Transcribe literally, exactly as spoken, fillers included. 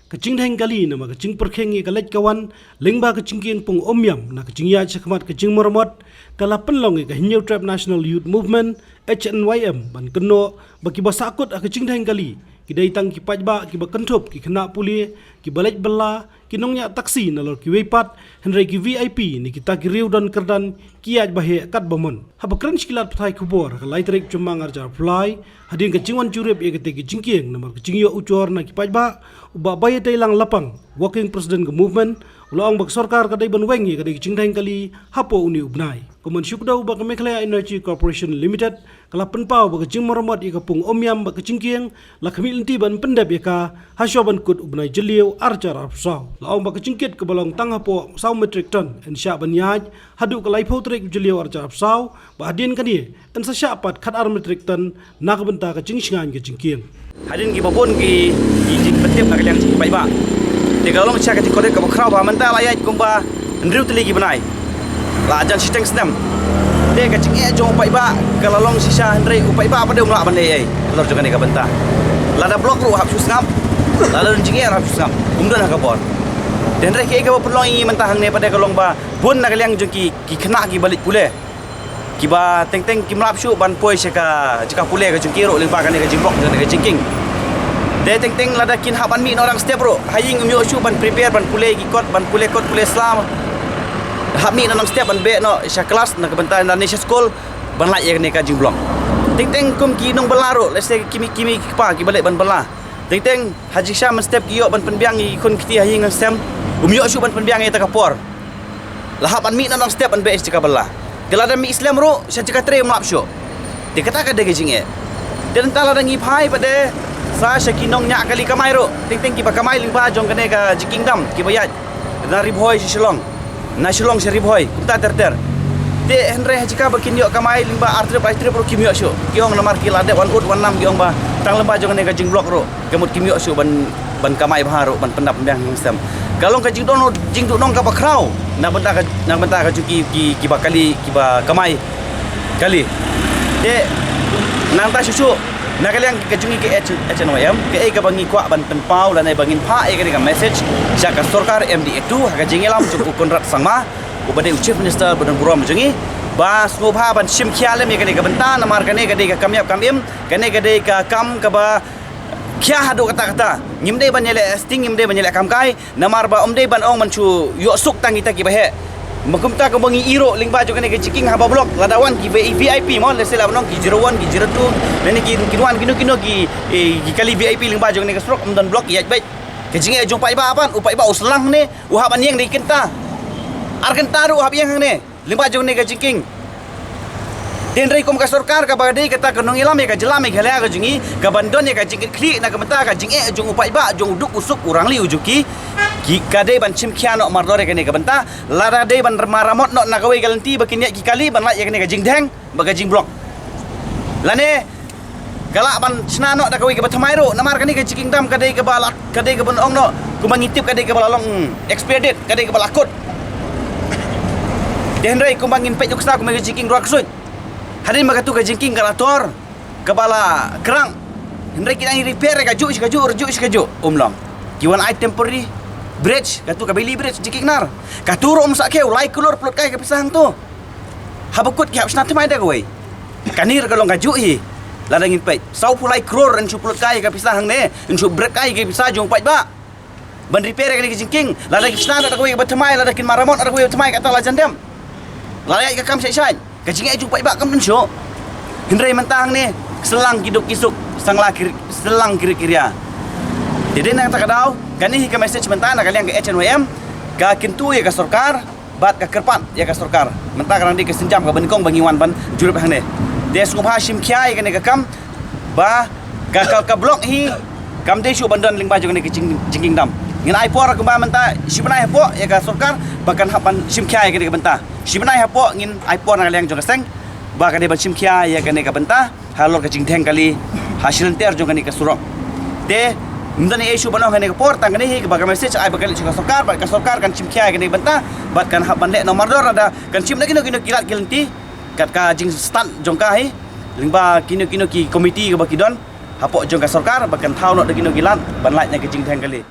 Ka jingdheng kali namar ka jingpyrkhing ïa ka leit ka wan lyngba ka jingkieng pung Umiam na ka jingïaid shakhmat ka jingmaramot ka la pynlong ïa ka Hynñiewtrep National Youth Movement, H N Y M, ban kynnoh ba kiba sahkut ha ka jingdheng kali ki dei tang ki paidbah kiba kynthup ki khynnah pule, kiba leit bylla, ki nongñiah taxi nalor kiwei pat, hynrei ki V I P ne kita ki riew don kyrdan ki ïaid ba heh katba mon. Haba kren sha ki lad pathai khubor ha ka lai tarik Jymmang arhajar arphew lai, hadien ka jingwan jurip ïa kata ka jingkieng namar ka jingïoh ujor na ki paidbah, u Bah Baiateilang Lapang, Working President ka Movement, u la ong ba ka sorkar ka dei ban weng ïa kata ka jingdheng kali hapoh une u bnai. Kumban shu kdew ba ka Meghalaya Energy Corporation Limited ka la pynpaw ba ka jingmaramot ïa ka pung Umiam bad ka jingkieng la khmih lynti ban pyndep ïa ka hashuwa ban kut u bnai Jylliew arhajar arphew saw. La ong ba ka jingkit kaba long tang hapoh saw metric ton yn shah ban ïaid haduh ka laiphew tarik Jylliew arhajar arphew saw, bad hadien kane yn sa shah pat khatar metric ton na ka bynta ka jingshngaiñ ka jingkieng. Hadien kiba bun ki, ki jingpyntip na ka liang jong ki paidbah. Te ka long shisha ka jingkordit kaba khraw ba mynta la ïaid kumba hynriew tylli ki bnai. La jan shiteng snem. Te ka jingeh jong u paidbah ka la long shisha, hynrei u paidbah pat de um lah ban leh ei ei halor jong kane ka bynta. Lada block ruh hap shu sngap, lada don jingeh ruh hap shu sngap, um don ha ka bor. Te hynrei kaei kaba pynlong ïa ngi mynta hangne pat de ka long ba bun na ka liang jong ki, ki khynnah kiba leit pule, kiba teng teng kim lah shuh ban poi sha ka jaka pule ka jong ki ruh lyngba kane ka jingblock jong kane ka jingkieng. Te teng teng lada kin hap ban mih noh dang step ruh, ha ïing um ïoh shuh ban prepare ban pule ki kot, ban pule kot pule sla. Hap mih noh dang step ban beh noh sha klas na ka bynta, na ne sha skul, ban lait ïa kane ka jingblock. Teng teng kum ki nongbylla ruh, let's say ki mei, ki mei ki kpa kiba leit ban bylla, teng teng ha jingshisha mynstep ki ïoh ban pynbiang ïa ki khun kti ha ïing ha sem, um ïoh shuh ban pynbiang ïa kata ka por. La hap ban mih noh dang step ban beh sha jaka bylla. Te lada mih slem ruh sha jaka trei um lah shuh. Te kata ka dei ka jingeh. Te nangta lada ngi phai pat de sa sha ki nongñiah kali kamai ruh, teng teng kiba kamai lyngba jong kane ka jingkieng dam, kiba ïaid na Ri Bhoi sha Shillong, na Shillong sha Ri Bhoi, kumta ter ter. Te hynrei ha jaka ba kin ïoh kamai lyngba ar trip lai trip ruh kim ïoh shuh. Ki ong namar ki la dep wan ud wan nam, ki ong ba tang lyngba jong kane ka jingblock ruh ka mut kim ïoh shuh ban, ban kamai bha ruh, ban pyndap pynbiang ha ïing ha sem. Ka long ka jingduh, jingduhnong kaba khraw na bynta ka, na bynta ka jong ki, ki, kiba kali, kiba kamai kali. Te nangta shuh shuh na ka liang ka jong ngi ka H-, H N Y M, kaei kaba ngi kwah ban pynpaw lane ba ngin phah ïa kane ka message sha ka sorkar M D A two ha ka jingïalam jong u Conrad Sangma, uba dei u Chief Minister ba don burom jong ngi, ba sngewbha ban shim khia lem ïa kane ka bynta, namar kane ka dei ka kam ïap kam im, kane ka dei ka kam kaba khia haduh katta katta. Ngim dei ban ïaleh sting, ngim dei ban ïaleh kam kai, namar ba ym dei ban ong ban shu ïoh suk tang kita kiba heh. Ma kumta kumba ngi ïohi ruh lyngba jong kane ka jingkieng haba block, lada wan ki V-, V I P mo, let's say la ban ong ki zero one, ki zero two, lane ki, kin wan kino kino ki, eh, ki kali V I P lyngba jong kane ka surok, ym don block ïaid beit. Ka jingeh jong u paidbah pat, u paidbah u syllang hangne, u hap ban ïeng da ki kynta. Ar kynta ruh u hap ïeng hangne lyngba jong kane ka jingkieng. Te hynrei kum ka sorkar kaba dei kata ka nongïalam ïa ka jylla Meghalaya ka jong ngi, kaban don ïa ka jingkitkhlieh na ka bynta ka jingeh jong u paidbah, jong u duk u suk, u rangli u jong ki, ki ka dei ban shim khia noh mardor ïa kane ka bynta. Lada dei ban maramot noh na kawei ka lynti ba kin ïaid ki kali ban lait ïa kane ka jingdheng bad ka jingblock, lane ka lah ban shna noh da kawei kaba thymmai ruh, namar kane ka jingkieng dam ka dei kaba la, ka dei kaba ong noh kumba ngi tip ka dei kaba la long expired date, ka dei kaba la kut. Te hynrei kumba ngin peit nuksa kumba ka jingkieng Ruah Ksuid, hadien ba katu ka jingkieng ka la tor, kaba la krang, hynrei ki dang repair kajuh shi kajuh, kajuh shi kajuh, um long. Ki wan ai temporary bridge, katu ka Bailey Bridge, jingkieng Nar, katu ruh um sah khiew, lai klur pynlut kai ka pisa hangtu. Haba kut ki hap shna thymmai da kawei. Kane ruh ka long kajuh hi. Lada ngin peit, sawphew lai klur yn shu pynlut kai ka pisa hangne, yn shu bret kai ka pisa jong u paidbah ban repair ïa kane ka jingkieng. Lada ki shna da kawei kaba thymmai, lada kin maramot da kawei kaba thymmai, kata la jan dem. La ïaid ka kam shait shait, ka jingeh jong u paidbah kam don shuh. Hynrei mynta hangne syllang ki duk ki suk, syllang ki, syllang ki ri ki ria. Te dei na kata ka daw, kane hi ka message mynta na ka liang ka H N Y M, ka kyntu ïa ka sorkar bad ka kyrpad ïa ka sorkar. Mynta ka dang dei ka sienjam kaba nyngkong ba ngi wan ban jurip hangne. Te sngewbha shim khia ïa kane ka kam, ba ka, ka, ka block hi kam dei shuh ban don lyngba jong kane ka jing, jingkieng dam. Ngin ai por kumba mynta shi bnai hapoh ïa ka sorkar ba kan hap ban shim khia ïa kane ka bynta. Shi bnai hapoh ngin ai por na ka liang jong ka seng ba ka dei ban shim khia ïa kane ka bynta halor ka jingdheng kali ha shilynter jong kane ka surok. Te ym don ei ei shuh ban ong ha kane ka por, tang kane hi kaba ka message ai ba ka leit sha ka sorkar, bad ka sorkar kan shim khia ïa kane ka bynta bad kan hap ban leh noh mardor, lada kan shim da kino kino ki lad ki lynti kat ka jingstad jong ka hi, lyngba kino kino ki komiti kaba ki don hapoh jong ka sorkar ba kan thaw noh da kino ki lad ban lait na ka jingdheng kali.